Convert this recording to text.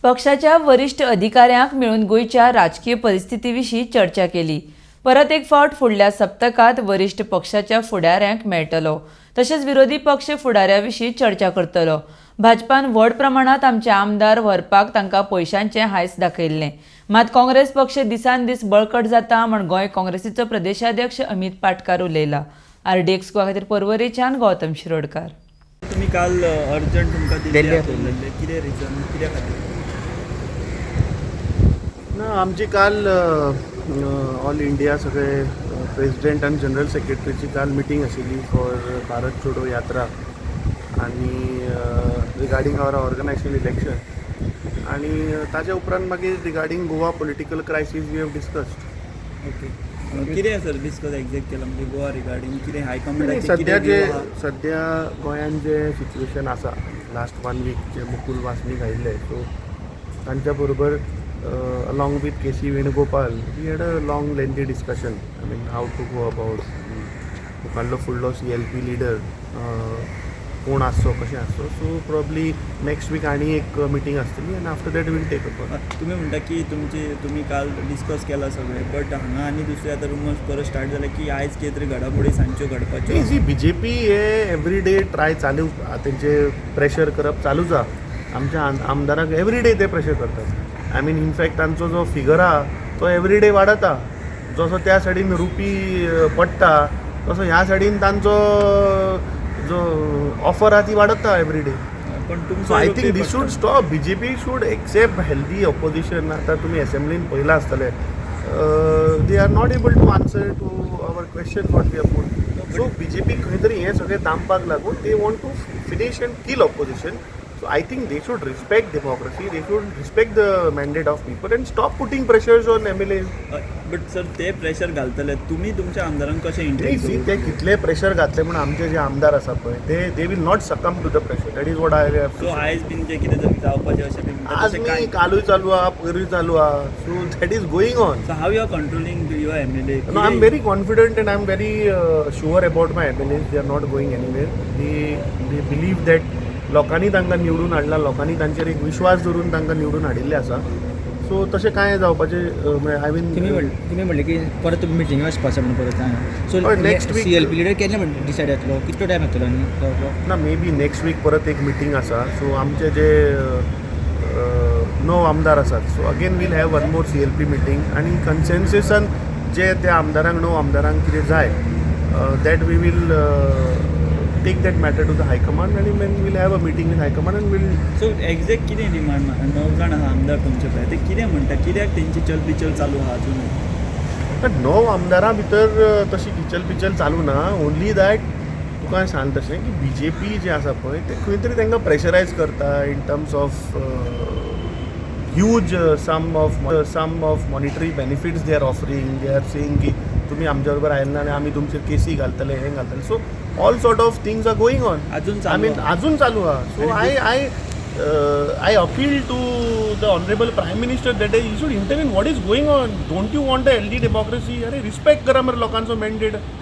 पक्षाच्या वरिश्ठ अधिकाऱ्यांक मेळून गोंयच्या राजकीय परिस्थिती विशीं चर्चा केली. परत एक फावट फुडल्या सप्तकांत वरिश्ठ पक्षाच्या फुडाऱ्यांक मेळटलो, तशेंच विरोधी पक्ष फुडाऱ्या विशीं चर्चा करतलो. भाजपान व्हड प्रमाणांत आमचे आमदार व्हरपाक तांकां पयशांचें हांयस दाखयल्लें, मात काँग्रेस पक्ष दिसान दीस बळकट जाता म्हूण गोंय काँग्रेसीचो प्रदेशाध्यक्ष अमित पाटकार उलयला. आरडीएक्स गोवा खातीर पर्वरेच्यान गौतम शिरोडकार. तुमी काल अर्जंट तुमकां दिल्ली दिल्ली आपोवन दिल्ले, कितें रिजन, कित्या खातीर? ना, आमची काल ऑल इंडिया सगळे प्रेसिडेंट आनी जनरल सेक्रेटरीची काल मिटींग आशिल्ली फॉर भारत जोडो यात्रा आनी रिगार्डींग our organisation election आनी ताच्या उपरांत मागीर regarding Goa political crisis we have discussed. Okay, कितें सर डिस्कस एक्झॅक्ट केलां? म्हणजे गोवा रिगार्डींग कितें हायकमांडाचें सध्या कितें जे view आहा? सध्या गोंयांत जे सिच्युएशन आसा, लास्ट वन वीक जे मुकुल वासनीक आयिल्ले, सो तांच्या बरोबर along with K C Venugopal we had a long, lengthy discussion, I mean, how to go about, मुखारलो फुडलो सीएलपी लिडर कोण आसचो, कशें आसचो. सो प्रॉब्ली नेक्स्ट वीक आनी एक मिटींग आसतली आनी after that we'll take up. तुमी म्हणटा की तुमची तुमी काल डिस्कस केला सगळें, बट हांगा आनी दुसरे आतां रुमर्स परत स्टार्ट जाले की आयज कितें तरी घडामोडी सांजच्यो घडपाच्यो. सी, बीजेपी हे एवरी डे ट्राय चालू, तेंचे प्रेशर करप चालूच आहा. आमच्या आमदारांक एवरी डे ते प्रेशर करतात. I mean, in fact तांचो जो फिगर आहा तो एवरी डे वाडत आहा. जसो त्या सायडीन रुपी पडटा, तसो ह्या सायडीन तांचो जो ऑफर आहा ती वाडत आहा एवरी डे. पण तुमचो So I think this should stop. BJP should accept healthy opposition. आतां तुमी एसेंब्लीन पळयलां आसतलें, they are not able to answer to our question what we are put. So BJP खंय तरी हें सगळें दामपाक लागून they want to finish and kill opposition. So I think they should respect democracy, they should respect the mandate of people and stop putting pressures on MLA. But sir, ते pressure घालतले, तुमी तुमच्या आमदारांक कशें सी, इंटरेस्ट ते कितले pressure घातले म्हूण आमचे जे आमदार आसा पळय ते they will not succumb to the pressure. That is what I have. So आयज बीन जे कितें जर जावपाचें अशें बी म्हणटा आज तशें न्ही, कांय कालूय चालू आहा, पयरूय चालू आहा. So that is going on. So how you are controlling your MLA? No, I'm very confident and I'm very sure about my MLAs. They are not going anywhere. They believe that लोकांनी तांकां निवडून हाडला, लोकांनी तांचेर एक विश्वास दवरून तांकां निवडून हाडिल्लें आसा. सो तशें कांय जावपाचें म्हळ्यार I mean तुमी म्हणलें की परत मिटींगे वचपाचें म्हणून परत, सो हय, next week- सीएलपी लिडर केन्ना म्हण डिसायड जातलो? कितलो टायम येतलो आनी जावपाक? ना, मे बी नेक्स्ट वीक परत एक मिटींग आसा. सो आमचे जे णव आमदार आसात, so again we'll have one more CLP meeting आनी कन्सेन्ससान जे त्या आमदारांक, णव आमदारांक कितें जाय, that we will take that matter to the high command आनी then we'll have a meeting with high command and we'll so exact कितें डिमांड? णव जाण आहा आमदार तुमचे पळय, ते कितें म्हणटा? कित्याक तेंची चल बिचल चालू आहा अजून? णव आमदारां भितर तशी किचल पिचल चालू ना. ओन्ली that तुका हांवें सांगलें तशें की बीजेपी जे आसा पळय, ते खंय तरी तांकां प्रेशरायज करता in terms of huge sum of monetary benefits they are offering. They are saying की तुमी आमच्या बरोबर आयले ना आनी आमी तुमचेर केसी घालतले, हें घालतले. So all sort of things are going on. अजून I चालू मीन आहा. अजून चालू आहा. So I appeal to the honourable Prime Minister that he should intervene. What is going on? Don't you want a healthy democracy? अरे, respect करा मरे लोकांचो मॅन्डेट.